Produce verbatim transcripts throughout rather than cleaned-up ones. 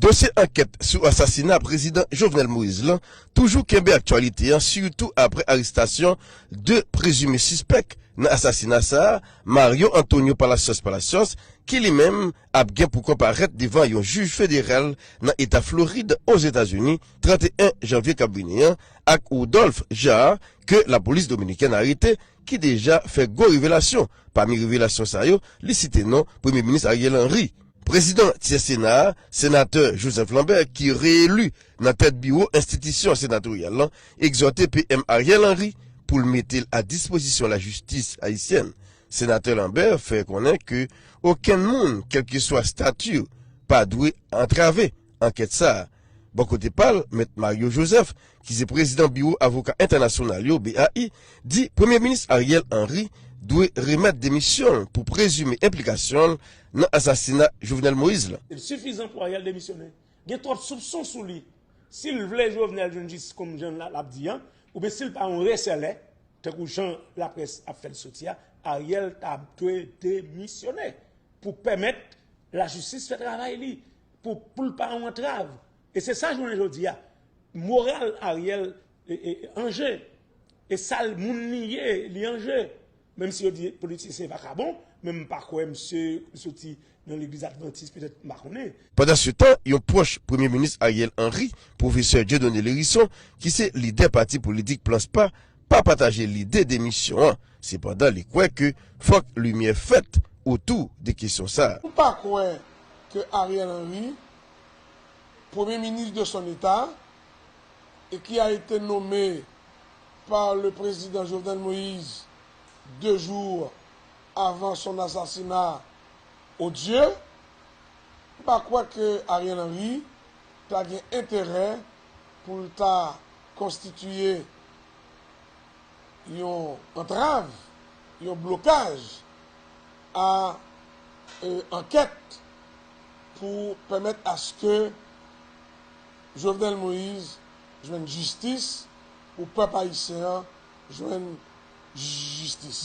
Dosye ankèt sou asasina prezidan Jovenel Moïse lan toujou kenbe aktyalite an, sitou apre arestasyon de prezime sispèk nan asasina sa a, Mario Antonio Palacios Palacios, ki li menm ap gen pou konparèt devan yon jij federal nan eta Florid, Ozetazini, trannteyen janvye k ap vini an, ak Rodolphe Jaar, ke lapolis dominikèn arete, ki deja fè gwo revelasyon. Pami revelasyon sa yo, li site non Premye Minis Ariel Henry. Prezidan tyè Sena a, Senatè Joseph Lambert, ki reyeli nan tèt biwo enstitisyon senatoryal lan, egzòte P M Ariel Henry pou l mete l a dispozisyon lajistis ayisyèn. Senatè Lambert fè konnen ke okenn moun, kèlkeswa stati, pa dwe antrave ankèt sa a. Bò kote pa l, Mèt Mario Joseph, ki se prezidan Biwo Avoka Entènasyonal yo, B A I, di Premye Minis Ariel Henry dwe remèt demisyon l pou prezime enplikasyon l nan asasina Jovenel Moïse lan. Li sifizan pou Ariel demisyonnen. Gen twòp soupson sou li. Si l vle Jovenel jwenn jistis kòm jan l ap di an, oubyen si l pa yon resèlè, tankou jan laprès ap fè l soti a, Ariel ta dwe demisyonnen pou pèmèt lajistis fè travay li, pou, pou l pa yon antrav. E se sa jounen jodi a. Moral Ariel e, e, an je. E sa l, moun li ye, li an je. Menm si yo di politisyen se vakabon, men m pa kwè misye soti nan legliz advantis, petèt, m pa konnen. Pandansetan, yon pwòch Premye Minis Ariel Henry, pwofesè Dieudonné Lherisson, ki se lidè pati politik Plan S P A, pa pataje lide demisyon an. Sepandan, li kwè ke fòk limyè fèt otou de kesyon sa a. M pa kwè ke Ariel Henry, Premier ministre de son État, et qui a été nommé par le président Jovenel Moïse deux jours avant son assassinat odieux, m pa kwè ke Ariel Henry ta gen enterè pou l ta konstitiye yon antrav, yon blokaj a, e, ankèt pou pèmèt aske Jovenel Moïse jwenn jistis, pou pèp ayisyen an jwenn jistis.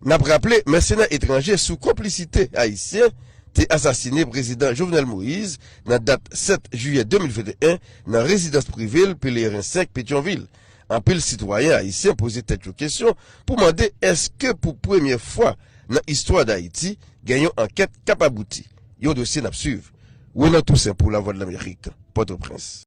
N ap raple, mèsenè etranje sou konplisite ayisyen te asasine prezidan Jovenel Moïse nan dat sèt jiyè de mil venteyen nan rezidans prive l Pelerin senk Petyonvil. Anpil sitwayen ayisyen poze tèt yo kesyon pou mande èske pou premyè fwa nan istwa Dayiti, gen yon ankèt k ap abouti. Yon dosye n ap swiv. Renan Toussaint pou Lavwadlamerik, Pòtoprens.